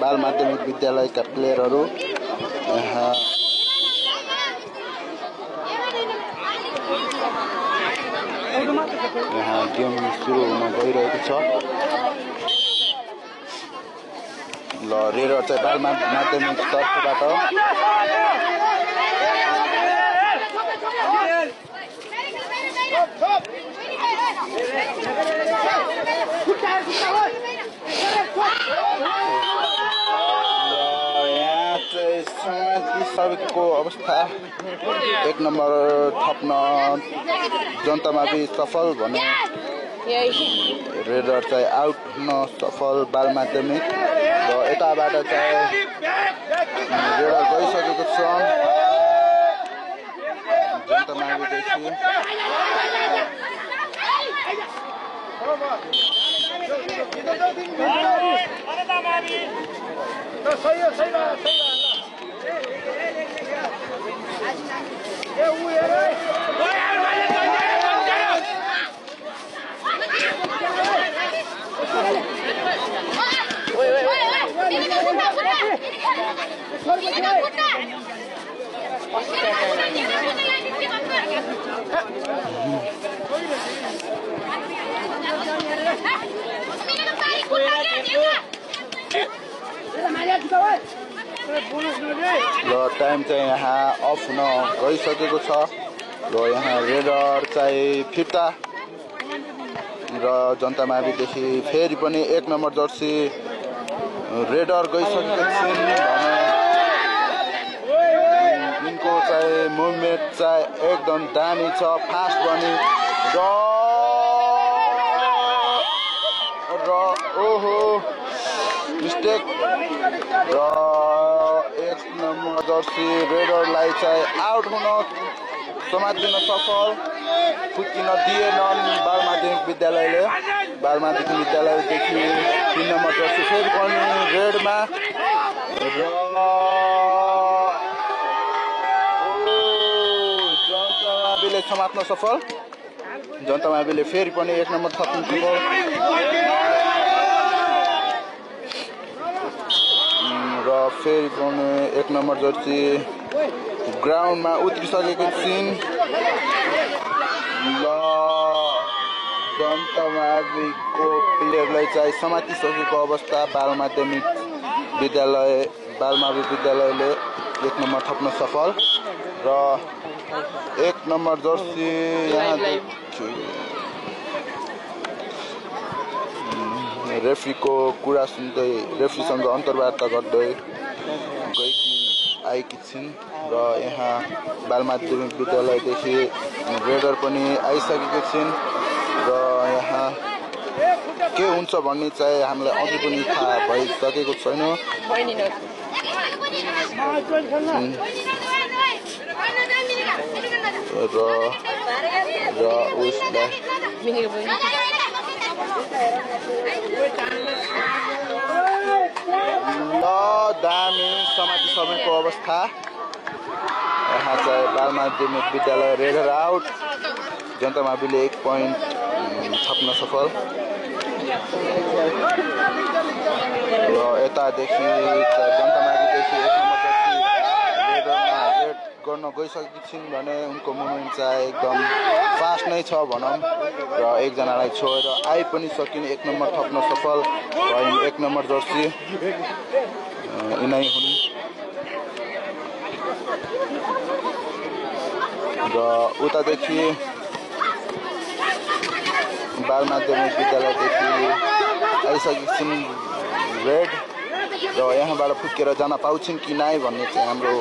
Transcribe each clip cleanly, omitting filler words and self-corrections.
बाल माध्यमिक विद्यालयका प्लेयरहरू यहाँ गेम सुरु हुन गइरहेको छ। ल रेडर चाहिँ बाल माध्यमिक तर्फबाट सबैको अवस्था 1 नम्बर थप्न जनतामावि सफल भने रेडर चाहिँ आउट हुन सफल बाल माध्यमिक र यताबाट चाहिँ रेडर गइसकेको छ जनतामाविदेखि र टाइम चाहिँ यहाँ अफ हुन गइसकेको छ र यहाँ रेडर चाहिँ फिर्ता र जनतामाविदेखि फेरि पनि 1 नम्बर जर्सी रेडर गइसकेको छिन् भने यिनको चाहिँ मुभमेन्ट चाहिँ एकदम दामी छ फास्ट पनि र ओहो मिस्टेक र 1 नम्बर जर्सी रेडरलाई चाहिँ आउट हुन समात्न सफल फुत्किन दिएनन् बाल माध्यमिक विद्यालयले। बाल माध्यमिक विद्यालयदेखि 3 नम्बर जर्सी फेरि पनि रेडमा र जनतामाविले समात्न सफल जनतामाविले फेरि पनि 1 नम्बर थप्न सफल र फेरि पनि 1 नम्बर जर्सी ग्राउन्डमा उत्रिसकेको छिन्। ल जनतामाविको प्लेयरलाई चाहिँ समातिसकेको अवस्था बाल माध्यमिक विद्यालयले 1 नम्बर थप्न सफल र 1 नम्बर जर्सी यहाँ रेफ्रीको कुरा सुन्दै रेफ्रीसँग अन्तर्वार्ता गर्दै आएकी छिन् र यहाँ बाल माध्यमिक विद्यालयदेखि रेडर पनि आइसकेको छिन् र यहाँ के हुन्छ भन्ने चाहिँ हामीलाई अझै पनि थाहा भइसकेको छैन र उसलाई दामी समाति समयको अवस्था यहाँ चाहिँ बाल माध्यमिक विद्यालय रेडर आउट जनतामाविले 1 पोइन्ट छाप्न सफल र यतादेखि जनतामाविदेखि 1 नम्बर रेडरमा रेड गर्न गइसकेकी छिन् भने उनको मुभमेन्ट चाहिँ एकदम फास्ट नै छ भनौँ र एकजनालाई छोडेर आइ पनि सकिने 1 नम्बर थप्न सफल र 1 नम्बर जर्सी यिनै हुन् र उतादेखि बाल माध्यमिक विद्यालयदेखि आइसकेकी छिन् रेड र यहाँबाट फुत्केर जान पाउँछन् कि नै भन्ने चाहिँ हाम्रो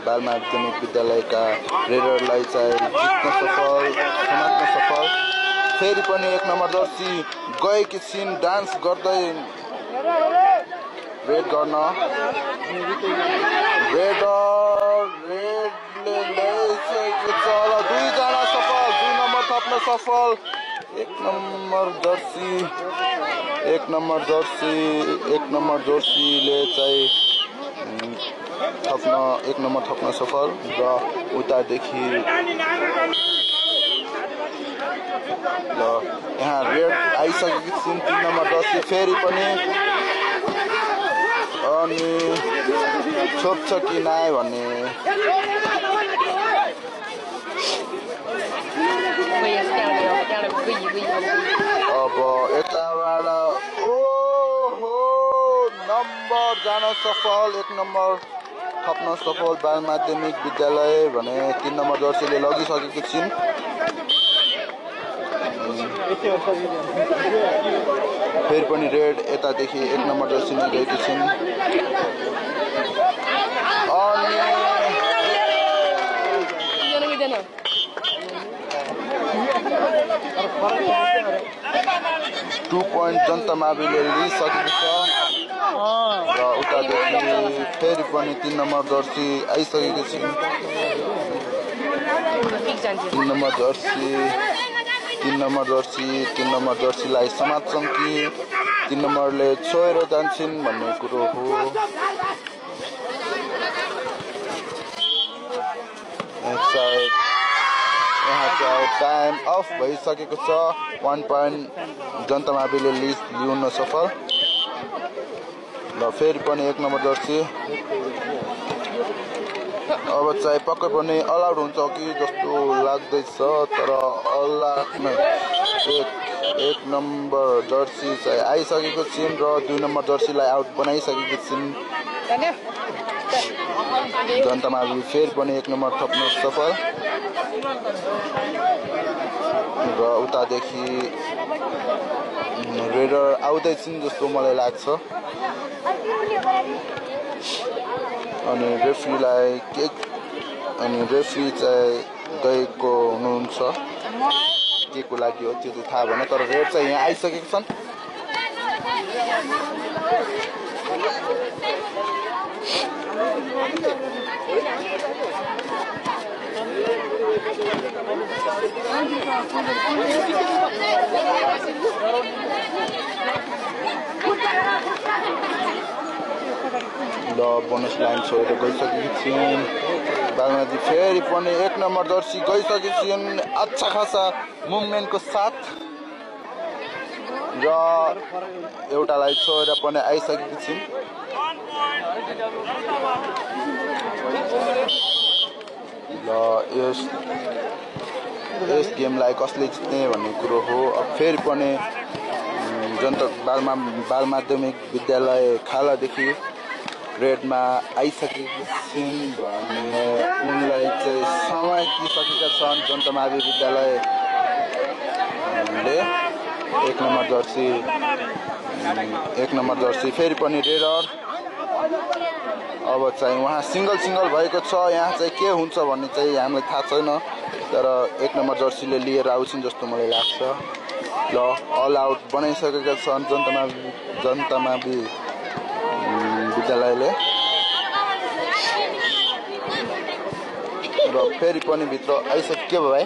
बाल माध्यमिक विद्यालयका रेडरलाई चाहिँ जित्न सफल समात्न सफल। फेरि पनि 1 नम्बर जर्सी गएकी छिन् डान्स गर्दै रेड गर्न। रेडले ल्याइसकेको छ र 2 जना सफल 2 नम्बर थप्न सफल। 1 नम्बर जर्सीले चाहिँ थप्न 1 नम्बर थप्न सफल र उतादेखि ल यहाँ रेड आइसकेकी छिन् 3 नम्बर जर्सी फेरि पनि अनि छोप्छ कि नाइ भन्ने अब यताबाट ओहो नम्बर जान सफल 1 नम्बर थप्न सफल बाल माध्यमिक विद्यालय भने 3 नम्बर जर्सीले लगिसकेकी छिन्। फेरि पनि रेड यतादेखि 1 नम्बर जर्सी नै गएकी छिन् अनि 2 पोइन्ट जनता माविले लिइसकेको छ र उतादेखि फेरि पनि 3 नम्बर जर्सी आइसकेको छिन्। 3 नम्बर जर्सीलाई समात्छन् कि 3 नम्बरले छोएर जान्छन् भन्ने कुरो हो। यहाँ चाहिँ टाइम अफ भइसकेको छ। 1 पोइन्ट जनता माविले लिउन सफल र फेरि पनि 1 नम्बर जर्सी अब चाहिँ पक्कै पनि अल आउट हुन्छ कि जस्तो लाग्दैछ तर एक नम्बर जर्सी चाहिँ आइसकेको छिन् र 2 नम्बर जर्सीलाई आउट बनाइसकेको छिन्। जनता मावि फेरि पनि 1 नम्बर थप्न सफल र उतादेखि रेडर आउँदैछन् जस्तो मलाई लाग्छ अनि रेफ्री चाहिँ गएको हुनुहुन्छ के को लागि हो त्यो चाहिँ थाहा भएन तर रेड चाहिँ यहाँ आइसकेको छन्। ल बोनस लाइन छोडेर गइसकेकी छिन्। बालमाजी फेरि पनि 1 नम्बर जर्सी गइसकेकी छिन् अच्छा खासा मुभमेन्टको साथ र एउटालाई छोडेर पनि आइसकेकी छिन्। ल यस गेमलाई कसले जित्ने भन्ने कुरो हो। अब फेरि पनि जनता बाल माध्यमिक विद्यालय खालादेखि रेडमा आइसकेकी छिन् भने उनलाई चाहिँ समातिसकेका छन् जनता मावि विद्यालयले। 1 नम्बर जर्सी फेरि पनि रेडर अब चाहिँ उहाँ सिंगल भएको छ। यहाँ चाहिँ के हुन्छ भन्ने चाहिँ हामीलाई थाहा छैन तर 1 नम्बर जर्सीले लिएर आउँछन् जस्तो मलाई लाग्छ। ल अल आउट बनाइसकेका छन् जनता मावि विद्यालयले र फेरि पनि भित्र आइसक्यो भाइ